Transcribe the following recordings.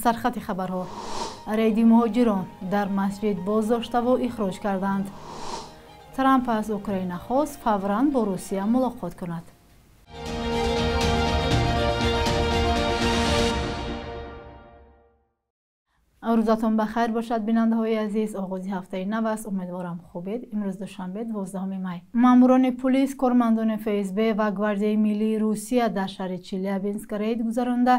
Сархати хабарҳо. Рейди муҳоҷирон дар масҷид боздоштаву ихроҷ карданд. Трамп аз Украина хост фавран бо Русия мулоқот кунад. Рӯзатон ба хайр бошад, бинандаҳои азиз. Оғози ҳафтаи нав аст. Умедворам хубед. Имрӯз душанбе, 12 май. Маъмурони пулис, кормандони ФСБ ва Гвардияи миллии Русия дар шаҳри Челябинск рейд гузаронда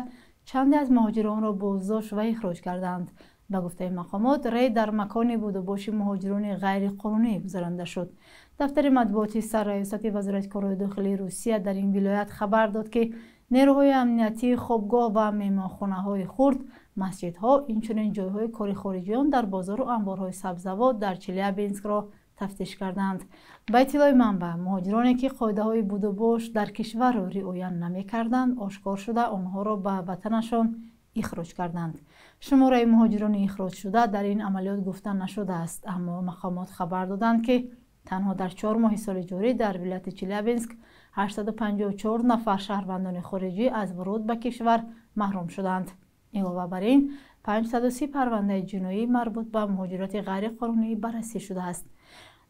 чанде аз муҳоҷиронро боздошт ва ихроҷ карданд. Ба гуфтаи мақомот, рейд дар макони будубоши муҳоҷирони ғайриқонунӣ гузаронда шуд. Дафтари матбуоти сарраёсати Вазорати корҳои дохилии Русия дар ин вилоят хабар дод, ки нерӯҳои амниятии хобгоҳ ва меҳмонхонаҳои хурд, масҷидҳо, инчунин ҷойҳои кори хориҷиён дар бозору анборҳои сабзавот дар Челябинскро тафтиш карданд. Ба иттилои манбаъ, муҳоҷироне ки қоидаҳои будубош дар кишварро риоя намекарданд, ошкор шуда онҳоро ба ватанашон ихроҷ карданд. Шумораи муҳоҷирони ихроҷшуда дар ин амалиёт гуфта нашудааст, аммо мақомот хабар доданд, ки танҳо дар 4 моҳи соли ҷорӣ дар вилояти Челябинск 854 нафар шаҳрвандони хориҷӣ аз вуруд ба кишвар маҳрум шуданд. Илова бар ин, 530 парвандаи ҷиноӣ марбут ба муҳоҷирати ғайриқонунӣ баррасӣ шудааст.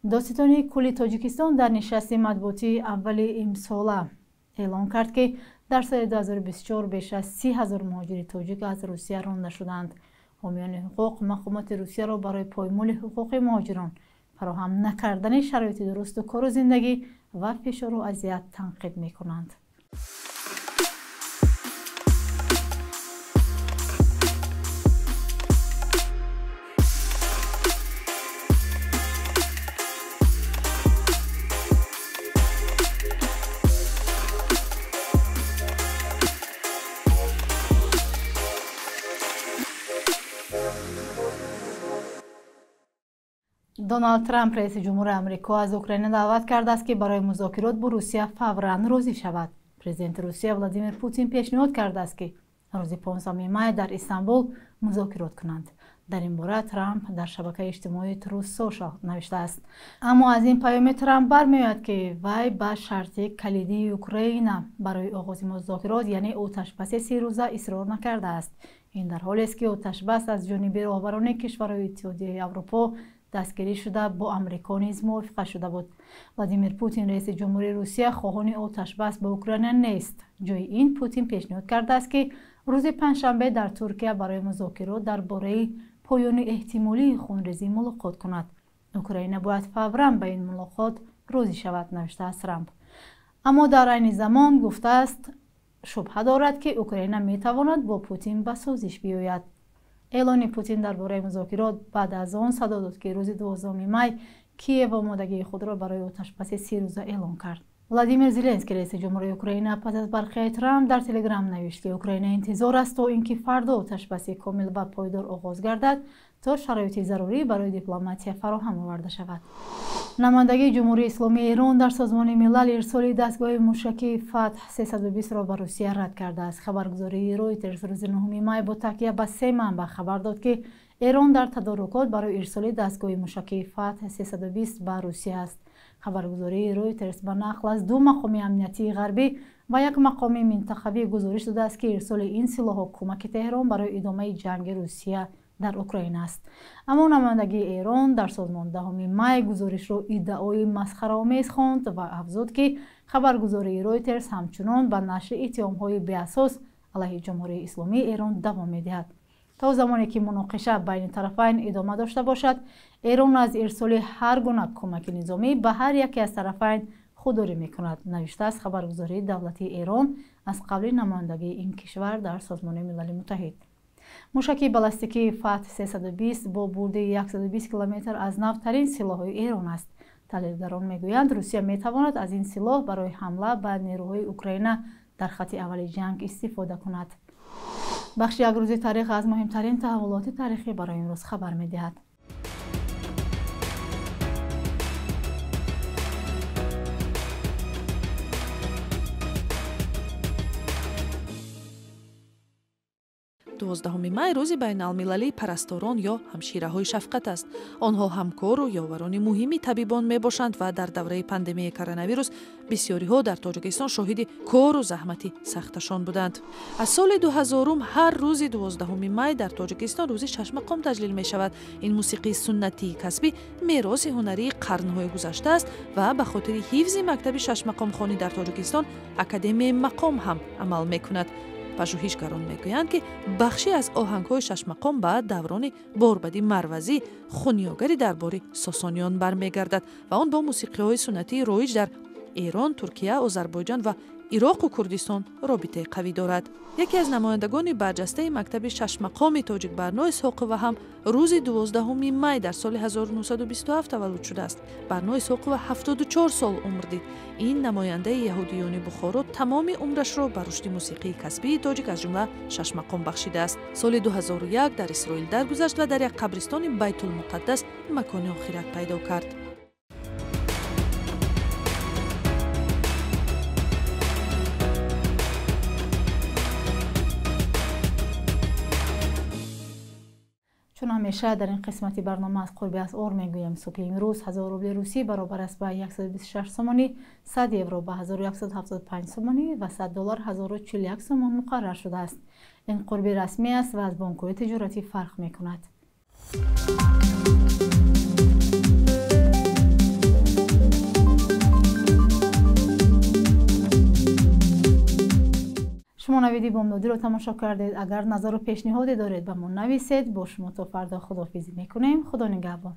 Додситонии кулли Тоҷикистон дар нишасти матбуотии аввали имсола эълон кард, ки дар соли 2024 беш аз 30 ҳазор муҳоҷири тоҷик аз Русия ронда шуданд. Ҳомиёни ҳуқуқ мақомоти Русияро барои поймоли ҳуқуқи муҳоҷирон, фароҳам накардани шароити дурусту кору зиндагӣ ва фишору азият танқид мекунанд. Доналд Трамп, раиси ҷумҳури Амрико, аз Украина даъват кардааст, ки барои музокирот бо Русия фавран розӣ шавад. Президенти Русия Владимир Путин пешниҳод кардааст, ки рӯзи 15 май дар Истанбул музокирот кунанд. Дар ин бора Трамп дар шабакаи иҷтимоии Truth Social навиштааст. Аммо аз ин паёми Трамп бармеояд, ки вай ба шарти калидии Украина барои оғози музокирот, яъне оташбаси 30 рӯза, исрор накардааст. Ин дар ҳолест, ки оташбас аз ҷониби роҳбарони кишварҳои Иттиҳодияи Аврупо дастгирӣ шуда, бо Амрико низ мувофиқа шуда буд. Владимир Путин, раиси ҷумҳури Русия, хоҳони оташбас ба Украина нест. Ҷои ин Путин пешниҳод кардааст, ки рӯзи панҷшанбе дар Туркия барои музокирот дар бораи поёни эҳтимолии хунрезӣ мулоқот кунад. Украина бояд фавран ба ин мулоқот розӣ шавад, навиштааст Трамп. Аммо дар айни замон гуфтааст, шубҳа дорад, ки Украина метавонад бо Путин ба созиш биёяд. Эълони Путин дар бораи музокирот баъд аз он садо дод, ки рӯзи 12 май Киев омодагии худро барои оташбаси 30 рӯза эълон кард. Владимир Зеленский, раиси ҷумҳури Украина, пас аз барқияи Трамп дар Телеграм навишт, ки Украина интизор аст, то ин ки фардо оташбаси комил ва пойдор оғоз гардад, то шароити зарурӣ барои дипломатия фароҳам оварда шавад. Намояндагии Ҷумҳурии Исломии Эрон дар Созмони Милал ирсоли дастгоҳи мушакии Фатҳ 320-ро ба Русия рад кардааст. Хабаргузории Ройтерс рӯзи 9 май бо такя ба се манбаъ хабар дод, ки Эрон дар тадорукот барои ирсоли дастгоҳи мушакии Фатҳ 320 ба Русия аст. Хабаргузории Ройтерс ба нақл аз ду мақоми амниятии ғарбӣ ва як мақоми минтақавӣ гузориш додааст, ки ирсоли ин силоҳҳо кӯмаки Теҳрон барои идомаи ҷанги Русия дар Украина аст. Аммо намояндагии Эрон дар созмон 10 май гузоришро иддаои масхараомез хонд ва афзуд, ки хабаргузории Ройтерс ҳамчунон ба нашри иттиҳомҳои беасос алайҳи Ҷумҳурии Исломии Эрон давом медиҳад. То замоне ки муноқиша байни тарафайн идома дошта бошад, Эрон аз ирсоли ҳар гуна кӯмаки низомӣ ба ҳар яке аз тарафайн худдорӣ мекунад, навиштааст хабаргузории давлатии Эрон аз қавли намояндагии ин кишвар дар Созмони Милали Муттаҳид. Мушаки баллистикии Фатҳ 320 бо бурди 120 километр аз навтарин силоҳҳои Эрон аст. Таҳлилгарон мегӯянд, Русия метавонад аз ин силоҳ барои ҳамла ба нерӯҳои Украина дар хати аввали ҷанг истифода кунад. Бахши «Як рӯзи таърих» аз муҳимтарин таҳаввулоти таърихӣ барои имрӯз хабар медиҳад. 12 май рӯзи байналмилалии парасторон ё ҳамшираҳои шафқат аст. Онҳо ҳамкору ёварони муҳими табибон мебошанд ва дар давраи пандемияи коронавирус бисёриҳо дар Тоҷикистон шоҳиди кору заҳмати сахташон буданд. Аз соли 2000 ҳар рӯзи 12 май дар Тоҷикистон рӯзи шашмақом таҷлил мешавад. Ин мусиқии суннатии касбӣ мероси ҳунарии қарнҳои гузашта аст ва ба хотири ҳифзи мактаби шашмақомхонӣ дар Тоҷикистон Академияи мақом ҳам амал мекунад. Пажӯҳишгарон мегӯянд, ки бахше аз оҳангҳои шашмақом ба даврони Борбади Марвазӣ, хунёгари дарбори Сосониён бармегардад ва он бо мусиқиҳои суннатии роиҷ дар Эрон, Туркия, Озарбойҷон ва Ироқу Курдистон робитаи қавӣ дорад. Яке аз намояндагони барҷастаи мактаби шашмақоми тоҷик Барно Исҳоқова ҳам рӯзи 12 май дар соли 1927 таваллуд шудааст. Барно Исҳоқова 74 сол умр дид. Ин намояндаи яҳудиёни Бухоро тамоми умрашро ба рушди мусиқии касбии тоҷик, аз ҷумла шашмақом, бахшидааст. Соли 2001 дар Исроил даргузашт ва дар як қабристони Байтулмуқаддас макони охират пайдо кард. Чун ҳамеша дар ин қисмати барнома аз қурби асъор мегӯем, субҳи имрӯз 1000 рубли русӣ баробар аст ба 126 сомонӣ, 100 евро ба 1175 сомонӣ ва 100 доллар 1041 сомон муқаррар шудааст. Ин қурби расмӣ аст ва аз бонкҳои тиҷоратӣ фарқ мекунад. Шумо навиди бомдодиро тамошо кардед. Агар назару пешниҳоде доред, ба мо нависед. Бо шумо то фардо худоҳофизӣ мекунем. Худо нигаҳбон.